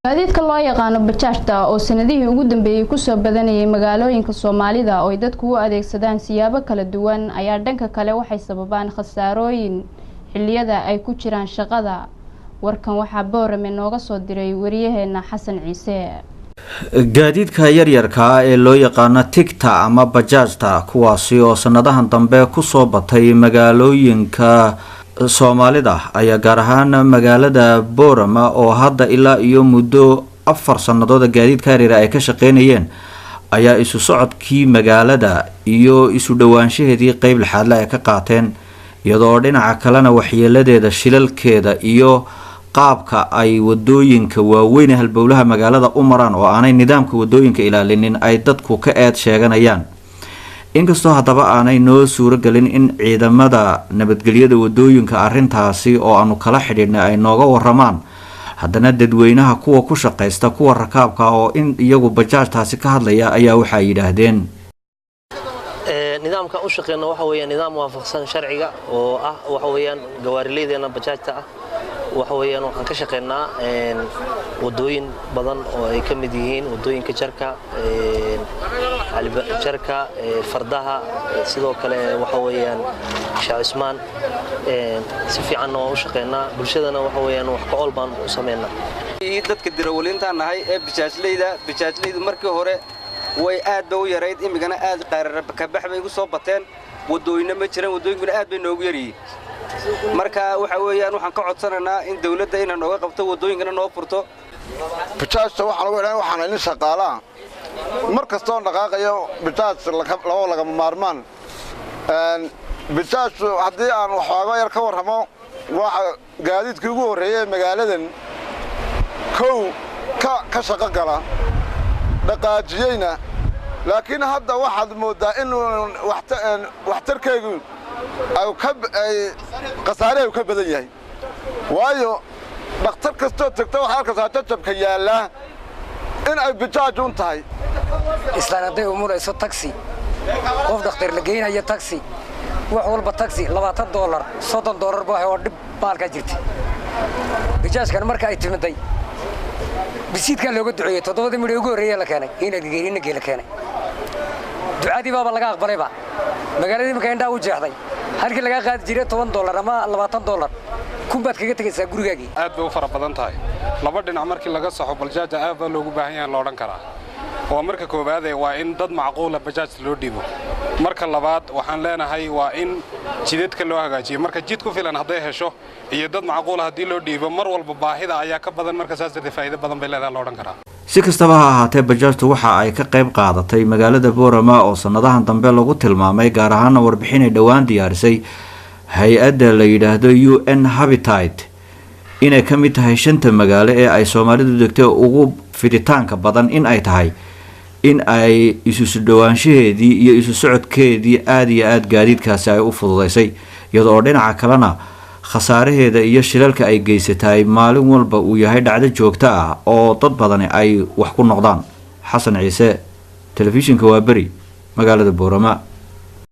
Gaadiidka loo yaqaano bajaajta oo sanadihii ugu dambeeyey kusoo badanayay magaalooyinka Soomaalida oo ay dadku u adeegsadaan siyaabo kala duwan ayaa dhanka kale waxay sababaan khasaarooyin xilliyada ay ku jiraan shaqada. Warkan waxaa Boorame nooga soo diray wariyaheena Xasan Ciise. Gaadiidka yaryarka ee loo yaqaano tigta ama bajaajta, kuwaasi oo sanadahan dambe kusoo batay magaalooyinka Soomaalida, ayaa gaar ahaan magaalada Boorama oo hadda ilaa iyo muddo 4 sanadooda gaadiidka yaryar ay ka shaqeynayeen, ayaa isu socodkii magaalada iyo isu dhowaanshaheedii qeyb lixaadle ay ka qaateen, iyadoo dhinaca kalena waxyeeladeeda, shilalkeeda iyo qaabka ay wadooyinka waaweyn ee halbowlaha magaalada u maraan oo aanay nidaamka wadooyinka ilaalinin ay dadku ka eed sheeganayaan. Inkastoo haddaba aanay noo suuragelin in ciidamada nabadgelyada wadooyinka arintaasi oo aanu kala xidhiidhnay ay nooga waramaan, haddana dadweynaha kuwa ku shaqaysta, kuwa rakaabka oo in iyagu bajaajtaasi ka hadlaya ayaa waxay yidhaahdeen: Nidaamka u shaqeyna waxa weeyaan nidaam waafaqsan sharciga oo ah waxa weeyaan gawaarileydeenna bajaajta ah. Waxa weeyaan waxaan ka shaqeynaa wadooyin badan oo ay ka mid yihiin wadooyinka Jarka, Jarka, Fardaha, sidoo kale waxa weeyaan Sheekh Cismaan. Si fiicanna waan u shaqeynaa, bulshadana waxa weeyaan wax ka ool baan u sameynaa. Dadka dirawaliintaan nahay ee bajaajleyda, bajaajleydu markii hore way aad ba u yarayd, imigana aad kabax bay igu soo bateen. Wadooyinna ma jiran, wadooyinkuna aad bay noogu yaryihiin. Marka waxa weeyaan waxaan ka codsanaynaa in dawladda inay nooga qabto, wadooyinkana noo furto. Bajaajta waxaan ugu idhan, waxaan nin shaqaalaha, mar kastoon dhaqaaqayo bajaaj laba lagama maarmaan. Bajaajtu haddii aan waxooga yar ka warramo, waxa gaadiidkii ugu horreeyey ee magaaladan kow ka shaqo gala dhaqaajiyeyna, laakiin hadda waxaad mooddaa in waxtarkaygu khasaarahay ka badan yahay, waayo dhakhtar kastoo tegta waxaa arkaysaa jajabka yaallaa in ay bajaaj un tahay. Islaan hadday umurayso taxi, qof dhakhtar la geynayo taxi, wax walba taxi, $20, $30 ba oo dhib baalkaa jirta. Bajaajkan marka ay timiday bisiidkan looga duceeyey, 7dii midhi ugu horreeye la keenay inagii la keenay, ducadii baaba laga aqbalayba. Magaaladii marka indhaa u jeexday, halkii lagaa qaadi jiray $10 ama $20, 1000 baad kaga tegaysaa gurigaagii. Aad bay u fara badan tahay. Laba dhinac markii laga saxo, baljaaja aad baa loogu baahan yahay la odhan karaa. Waa marka koowaade waa in dad macquula bajaajta loo dhiibo. Marka labaad waxaan leenahay waa in jidadka loo hagaajiyo. Marka jid ku filan hadday hesho iyo dad macquula haddii loo dhiibo, mar walba baahida ayaa ka badan. Marka saas darteed faa'iido badan bay leedahay la odhan karaa. Si kastaba ha ahaatee, bajaajtu waxa ay ka qayb qaadatay magaalada Boorama oo sanadahan dambe lagu tilmaamay, gaar ahaana warbixin ay dhowaan diyaarisay hay-adda la yidhaahdo UN Habitat, inay ka mid tahay shanta magaalo ee ay Soomaalidu degtay ugu fiditaanka badan, in ay tahay in ay isu dhowaanshaheedii iyo isu socodkeedii aada iyo aada gaadiidkaasi ay u fududeysay, iyada oo dhinaca kalena khasaaraheeda iyo shilalka ay geysataay maalin walba uu yahay dhacdo joogto ah oo dad badani ay wax ku noqdaan. Xasan Ciise, telefishinka Waa Beri, magaalada Boorama.